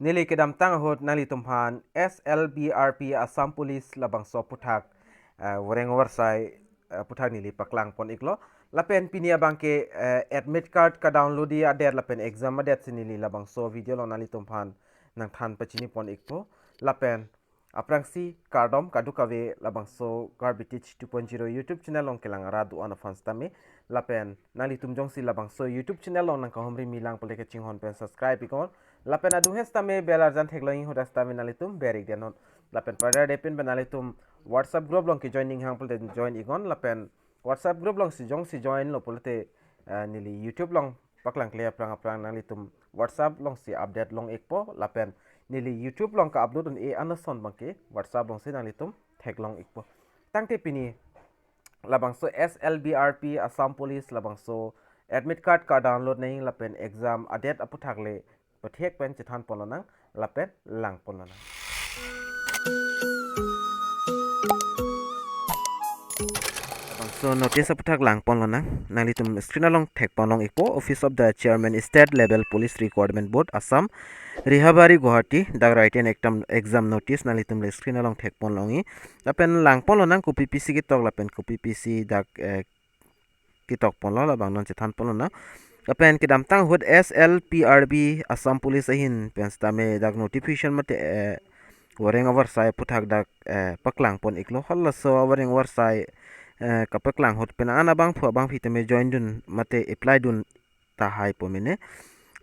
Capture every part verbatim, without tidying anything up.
neli kedamtang ahut nanglitumphan S L B R P Assam Police labangso aphuthak, eh, voreng ovarsai, eh, aphuthak neli paklangpon iklo. Lapen pini abangke, eh, admit card kadownload adet lapen exam adet si neli labangso video along nanglitumphan nangthan pachinipon ikpo. Lapen aphrangsi kardom kadokave labangso Karbi Teach two point zero YouTube channel along kelang arat do-an aphan sitame. Lapen nanglitum jongsi labangso YouTube channel along nangkahumri milang pule kachinghon pen subscribe iknon. Lapen adung he sitame bell arjan theklong inghuda sitame nanglitum ber ik denon. Lapen pada depin pen nanglitum WhatsApp group along kejoin ninghang pule join iknon. Lapen WhatsApp group alongsi jongsi join lo pulote, eh, neli YouTube along paklangkle aphrang aphrang nanglitum WhatsApp alongsi update long ikpo, lapen neli YouTube along ka-upload un-e anason abangke WhatsApp alongsi nanglitum theklong ikpo. Tangte pini labangso S L B R P Assam Police labangso admit card kadownload nangji lapen exam adet aphuthak le pathek pen chethanpon lonang lapen langpon lonang. Labangso notice aphuthak langpon lonang. Nanglitum screen along thekpon long ikpo, Office of the Chairman, State Level Police Recruitment Board, Assam, Rihabari, Guwahati, dak written exam, exam notice nanglitum le screen along thekpon long ik. Lapen langpon lonang kopi pisi ketok lapen kopi pisi dak, eh, ketokpon lo, labang non chethanpon lonang. Lapen kedamtang ahut S L B R P Assam Police ahin pen sitame dak notification mate, eh, voreng ovarsai aphuthak dak, eh, paklangpon iklo. Halaso voreng ovarsai, eh, kapaklang ahut pen an abangphu abangpi tame join dun mate apply dun tahai po mene.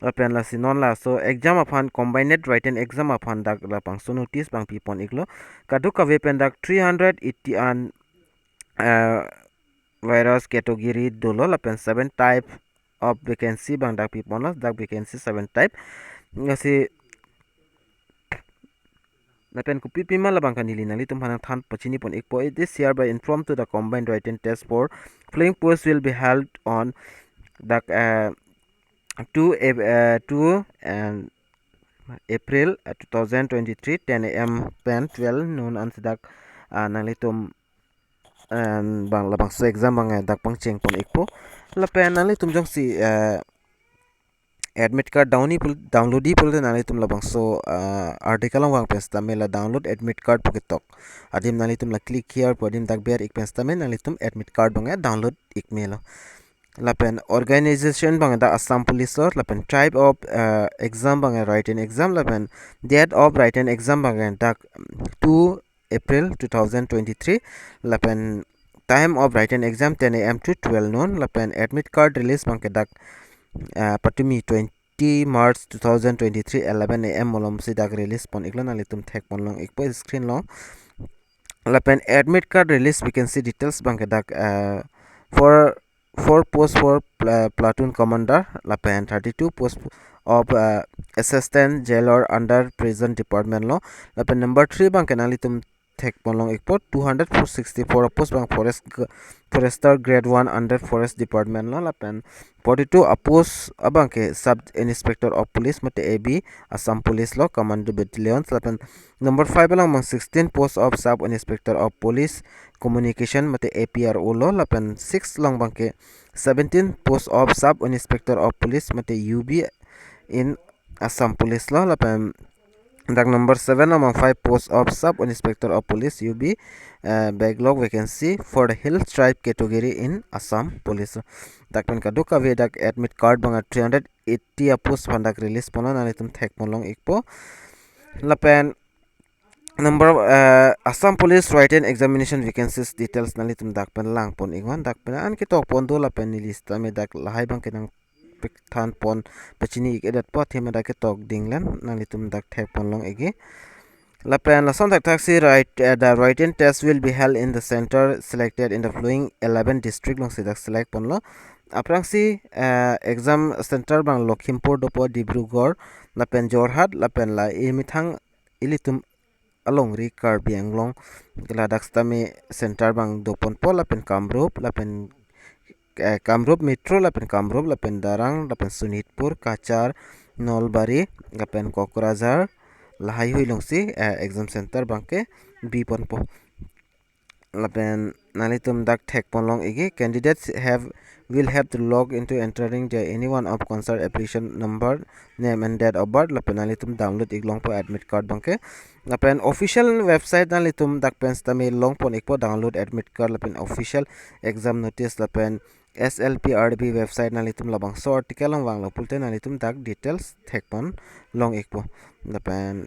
Lapen lasi non laso exam aphan combined written exam aphan dak labangso notice abang pipon iklo. Kadokave pen dak three hundred eighty an, eh, various category dolo lapen seven type of vacancy abang dak piponlo, dak vacancy seven type. Lasi lapen kopi pima labang ke neli nanglitumphan nangthan pachinipon ikpo. It is hereby informed to the combined written test for following post will be held on dak, eh, two Ap-, eh, two and April, eh, two thousand twenty-three, ten A M pen twelve noon ansi dak, ah, nanglitum, eh, abang labangso exam abang, eh, dak pangchengpon ikpo. Lapen nanglitum jongsi, eh, admit card download ji pul-, download ji pulote nanglitum labangso, eh, article along vang pen sitame la download admit card pu ketok adim nanglitum la click here pu adim dak ber ik pen sitame nanglitum admit card abang, eh, download ik melo. Lapen organization abang dak Assam Police lo, lapen type of, eh, exam abang written exam, lapen date of written exam abang dak two April two thousand twenty-three, lapen time of written exam ten A M to twelve noon, lapen admit card release abang ke dak, eh, patumi twenty March two thousand twenty-three eleven A M malom si dak release pon iklo, nanglitum thekpon long ikpo screen along. Lapen admit card release vacancy details abang ke dak, eh, four four post for pla-, platoon commander, lapen thirty-two post of, uh, assistant jailer under prison department lo. Lapen number three abang ke nanglitum thekpon long ikpo, two hundred sixty-four post abang forest g-, forester grade one under forest department lo. Lapen forty-two a post abang ke sub inspector of police mate A B Assam Police lo, commando battalion. Lapen number five along abang sixteen post of sub inspector of police communication mate A P R O lo, lapen six along abang ke seventeen post of sub inspector of police mate U B in Assam Police lo, lapen dak number seven along abang five post of sub inspector of police U B, eh, backlog vacancy for the hill tribe category in Assam Police. Dak pen kadokave dak admit card abang three hundred eighty a post aphan dak release ponlo, nanglitum thekpon long ikpo. Lapen number, eh, Assam Police written examination vacancies details nanglitum dak pen langpon iknon, dak pen an ketokpon do, lapen neli sitame dak lahai abang ke nangpik thanpon pachini ik-edetpo, athema dak ketok dinglen, nanglitum dak thekpon long ikji. Lapen lason thakthak si write, eh, the written test will be held in the center selected in the following eleven district alongsi dak select ponlo. Aphrangsi, eh, exam center abang Lakhimpur dopo, Dibrugarh, lapen Jorhat, lapen la emethang ilitum alongri Karbi Anglong ke ladak sitame center abang doponpo, lapen Kamrup, lapen, eh, Kamrup Metro, lapen Kamrup, lapen Darrang, lapen Sonitpur, Cachar, Nalbari, lapen Kokrajhar, lahaihui alongsi, eh, exam center abang ke biponpo. Lapen nanglitum dak thekpon long ikji, candidates have will have to log into entering their any one of concerned application number, name and date of birth. Lapen nanglitum download ik longpo admit card abangke. Lapen official website nanglitum dak pen sitame longpon ikpo, download admit card lapen official exam notice lapen S L P R D B website nanglitum labangso article along vanglo pulote nanglitum dak details thekpon long ikpo. Lapen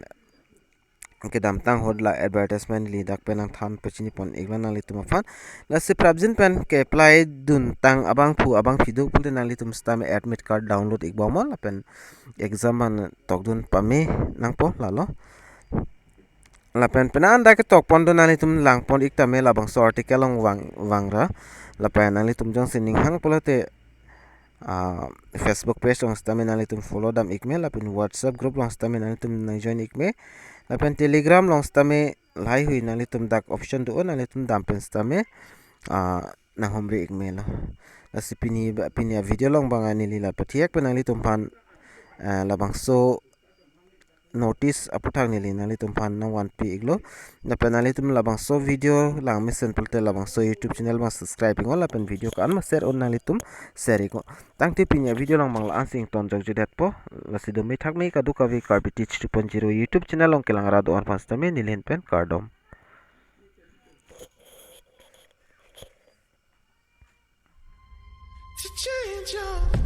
kedamtang ahut la advertisement neli dak pen nangthan pachinipon iklo nanglitum aphan. Lasi prapjin pen ke-apply duntang abangphu abangphi do pulote nanglitum sitame admit card download ikbomnon lapen exam an tokdun pame nangpo lalo. Lapen penang dak ketokpon do nanglitum langpon ik tame labangso article along vang vangra. Lapen nanglitum jongsi ning hang pulote ah, Facebook page along sitame nanglitum follow dam ikme, lapen WhatsApp group along sitame nanglitum nangjoin ikme, lapen Telegram along sitame lahaihui nanglitum dak option do, nanglitum dam pen sitame ah, nanghumri ikmelo. Lasi pini ba- pini avideo along abang neli la pathek pen nanglitum aphan ah, labangso notice aputhak neli nanglitum aphan nangvanpi iklo. Lapen nanglitum labangso video langmesen pulote labangso YouTube channel abang subscribe iknon lapen video ko-an ma share un nanglitum share iknon. Tangte pini avideo along abang la-an si ingtonjok judetpo. Lasi do me thak me kadokave Karbi Teach two point zero YouTube channel along kelang rat do-an aphan sitame neli ahin pen kardom. To change your